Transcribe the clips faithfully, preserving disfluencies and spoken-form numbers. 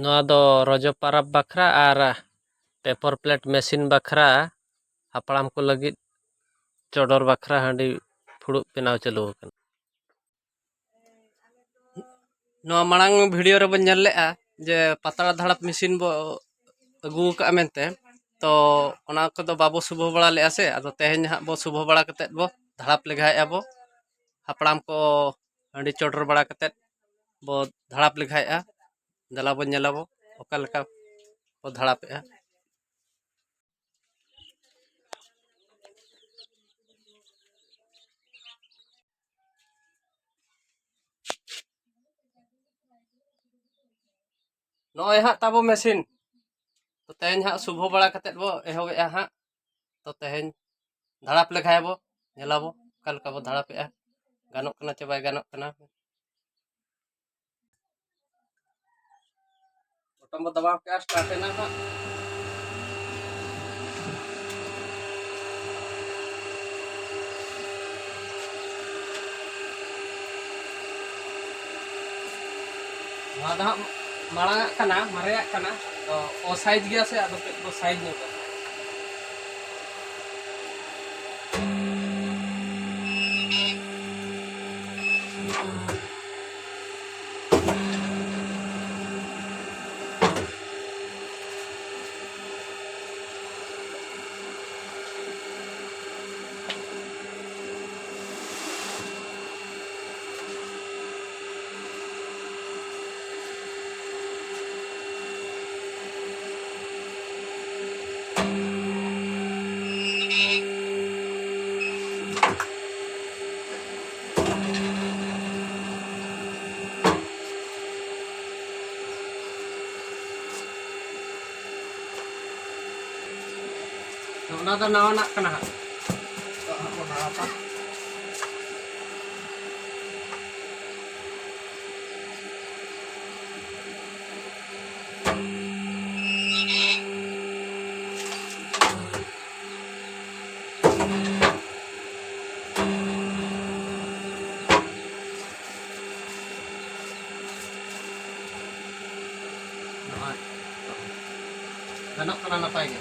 ᱱᱚᱣᱟ ᱫᱚ ᱨᱚᱡᱚ ᱯᱟᱨᱟᱵᱽ ᱵᱟᱠᱷᱨᱟ ᱟᱨ ᱯᱮᱯᱟᱨ ᱯᱞᱮᱴ ᱢᱮᱥᱤᱱ ᱵᱟᱠᱷᱨᱟ, ᱦᱟᱯᱲᱟᱢ ᱠᱚ ᱞᱟᱹᱜᱤᱫ ᱪᱚᱰᱚᱨ ᱵᱟᱠᱷᱨᱟ ᱦᱟᱺᱰᱤ ᱯᱷᱩᱲᱩᱜ ᱵᱮᱱᱟᱣ ᱪᱟᱹᱞᱩ ᱟᱠᱟᱱᱟ᱾ ᱱᱚᱣᱟ ᱢᱟᱲᱟᱝ ᱵᱷᱤᱰᱤᱭᱳ ᱨᱮᱵᱚᱱ ᱧᱮᱞ ᱞᱮᱜᱼᱟ ᱡᱮ ᱯᱟᱛᱲᱟ ᱫᱷᱟᱲᱟᱯ ᱢᱮᱥᱤᱱ ᱵᱚ ᱟᱹᱜᱩ ᱟᱠᱟᱫᱼᱟ ᱢᱮᱱᱛᱮ, ᱛᱚ ᱚᱱᱟ ᱠᱚᱫᱚ ᱵᱟᱵᱚ ᱥᱩᱵᱷᱚ ᱵᱟᱲᱟ ᱞᱮᱜᱼᱟ ᱥᱮ᱾ ᱟᱫᱚ ᱛᱮᱦᱮᱧ ᱦᱟᱸᱜ ᱵᱚ ᱥᱩᱵᱷᱚ ᱵᱟᱲᱟ ᱠᱟᱛᱮᱫ ᱵᱚ ᱫᱷᱟᱲᱟᱯ ᱞᱮᱜᱟᱭᱮᱜᱼᱟ ᱵᱚ᱾ ᱦᱟᱯᱲᱟᱢ ᱠᱚ ᱦᱟᱺᱰᱤ ᱪᱚᱰᱚᱨ ᱵᱟᱲᱟ ᱠᱟᱛᱮᱫ ᱵᱚ ᱫᱷᱟᱲᱟᱯ ᱞᱮᱜᱟᱭᱮᱜᱼᱟ᱾ ᱫᱮᱞᱟ ᱵᱚᱱ ᱧᱮᱞᱟᱵᱚ ᱚᱠᱟ ᱞᱮᱠᱟ ᱠᱚ ᱫᱷᱟᱲᱟᱯᱮᱜᱼᱟ᱾ ᱱᱚᱜᱼᱚᱭ ᱦᱟᱸᱜ ᱛᱟᱵᱚ ᱢᱮᱥᱤᱱ᱾ ᱛᱚ ᱛᱮᱦᱮᱧ ᱦᱟᱸᱜ ᱥᱩᱵᱷᱚ ᱵᱟᱲᱟ ᱠᱟᱛᱮᱫ ᱵᱚ ᱮᱦᱚᱵᱮᱜᱼᱟ ᱦᱟᱸᱜ᱾ ᱛᱚ ᱛᱮᱦᱮᱧ ᱫᱷᱟᱲᱟᱯ ᱞᱮᱠᱷᱟᱭ ᱵᱚ, ᱧᱮᱞᱟᱵᱚ ᱚᱠᱟ ᱞᱮᱠᱟ ᱵᱚ ᱫᱷᱟᱲᱟᱯᱮᱜᱼᱟ, ᱜᱟᱱᱚᱜ ᱠᱟᱱᱟ ᱪᱮ ᱵᱟᱭ ᱜᱟᱱᱚᱜ ᱠᱟᱱᱟ᱾ ᱵᱚᱴᱚᱢ ᱵᱚ ᱫᱟᱵᱟᱣ ᱠᱮᱜᱼᱟ, ᱥᱴᱟᱨᱴ ᱮᱱᱟ ᱦᱟᱸᱜ᱾ ᱱᱚᱣᱟ ᱫᱚ ᱦᱟᱸᱜ ᱢᱟᱲᱟᱝ ᱟᱜ ᱠᱟᱱᱟ, ᱢᱟᱨᱮᱭᱟᱜ ᱠᱟᱱᱟ, ᱟᱫᱚ ᱚ ᱥᱟᱭᱤᱡᱽ ᱜᱮᱭᱟ ᱥᱮ, ᱟᱫᱚ ᱠᱟᱹᱡ ᱵᱚ ᱥᱟᱭᱤᱡᱽ ᱧᱚᱜᱟ᱾ ᱚᱱᱟ ᱫᱚ ᱱᱟᱣᱟᱱᱟᱜ ᱠᱟᱱᱟ ᱦᱟᱸᱜ᱾ ᱱᱤᱛᱚᱜ ᱦᱟᱸᱜ ᱵᱚᱱ ᱦᱟᱲᱟᱯᱟ᱾ ᱱᱚᱜᱼᱚᱭ᱾ ᱜᱟᱱᱚᱜ ᱠᱟᱱᱟ ᱱᱟᱯᱟᱭ ᱜᱮ᱾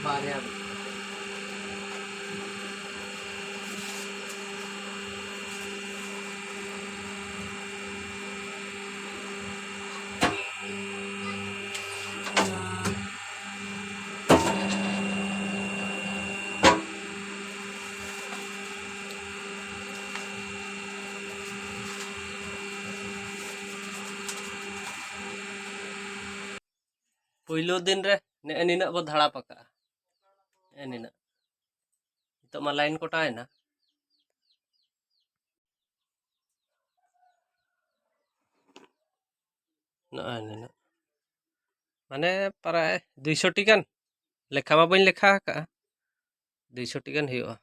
ᱵᱟᱨᱭᱟ᱾ ᱯᱳᱭᱞᱳ ᱫᱤᱱ ᱨᱮ ᱱᱮᱜᱼᱮ ᱱᱤᱱᱟᱹᱜ ᱵᱚ ᱫᱷᱟᱲᱟᱯ ᱟᱠᱟᱜᱼᱟ᱾ ᱱᱮᱜᱼᱮ ᱱᱤᱱᱟᱹᱜ᱾ ᱱᱤᱛᱚᱜ ᱢᱟ ᱞᱟᱭᱤᱱ ᱠᱚᱴᱟᱣᱮᱱᱟ᱾ ᱱᱚᱜᱼᱚᱭ ᱱᱤᱱᱟᱹᱜ᱾ ᱢᱟᱱᱮ ᱯᱨᱟᱭ ᱫᱩᱭᱥᱚ ᱴᱤ ᱜᱟᱱ᱾ ᱞᱮᱠᱷᱟ ᱢᱟ ᱵᱟᱹᱧ ᱞᱮᱠᱷᱟ ᱟᱠᱟᱜᱼᱟ᱾ ᱫᱩᱭᱥᱚ ᱴᱤ ᱜᱟᱱ ᱦᱩᱭᱩᱜᱼᱟ᱾